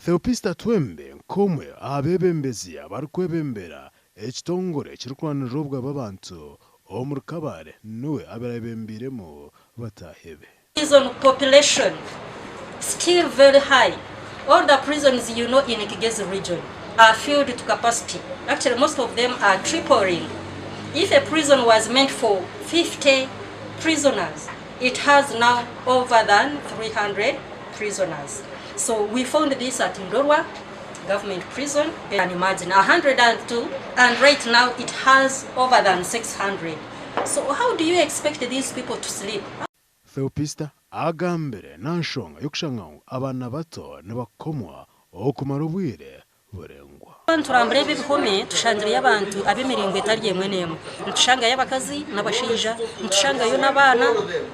Theopista Twembe nk'omwe aha beebembezi abarikwebembera ekitongore ekirikurwanirira obugabe bw'abantu omuri Kabale niwe abaire ayebembeiremu bataahi be. Prison population still very high, all the prisons you know in Kigezi region are filled to capacity, actually most of them are tripling, if a prison was meant for 50 prisoners it has now over than 300 prisoners so we found this at Ndorwa government prison can imagine 102 and right now it has over than 600 so how do you expect these people to sleep? Theopista agambire n'aha nshonga y'okushanga ngu abaana bato nibakomwa okumara obwire buraingwa. Turambura ebi ebihome tushangireyo abantu ab'emiringo etari emwe n'emwe. Nitushangayo abakazi n'abashaija, nitushangayo n'abaana,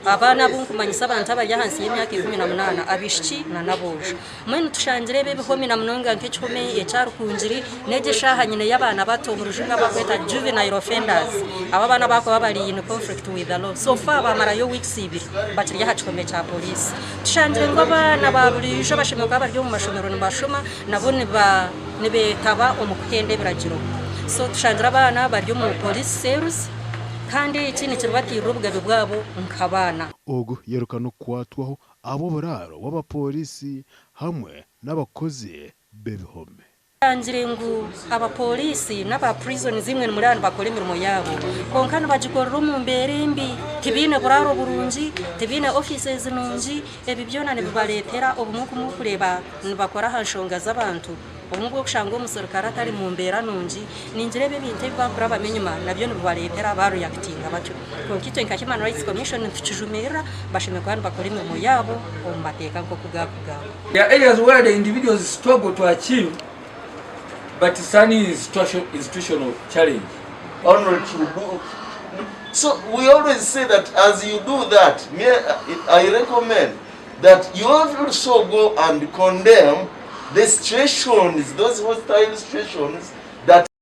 abaana abu nkumanyisa abantu abari ahansi y'emyaka 18, abaishiki n'aboojo. Mbwenu tushangire ebi ebihome na munonga nk'ekihome ekya Rukungiri n'egi eshaaha nyineyo abaana bato omu Rujungu abakweta juvenile offenders. Abo abaana abakuba bari in conflict with the law. So far bamarayo weeks ibiri bakiri aha kihome kya poliisi. Tushangire ngu abaana ba buriijo bashemereire kuba bari omu mashomero nibashoma nabo niba nibeetaba omu kuhenda ebiragiro. So tushangire abaana bari omu police cells kandi eki nikiribatiirira obugabe bwabo nk'abaana. Ogu yaruka n'okukwatwaho ahabw'oburaaro bw'abapoorisi hamwe n'abakozi b'ebihome. Ngire ngu abapoliisi n'aba prisons imwe nimureba nibakora emirimo yaabo kwonka nibagikorera omu mbeera embi tibaine buraaro burungi, tibaine offices nungi, ebi byona nibibareetera obumwe okumwe okureeba nibakora aha nshonga z'abantu obumwe obw'okushanga omuserukare atari mu mbeera nungi. Ningira ebi ebintu ebi barikurabamu enyima nabyo nibibareetera bareactinga batyo. Kwonka itwe nka Human Rights Commission nitukijumirira, bashemereire kuba nibakora emirimo yaabo omu mateeka nk'oku gaakugamba. There are areas where the individuals struggle to achieve, but it's an institutional challenge. Only to do. So we always say that as you do that, me, I recommend that you also go and condemn the situations, those hostile situations that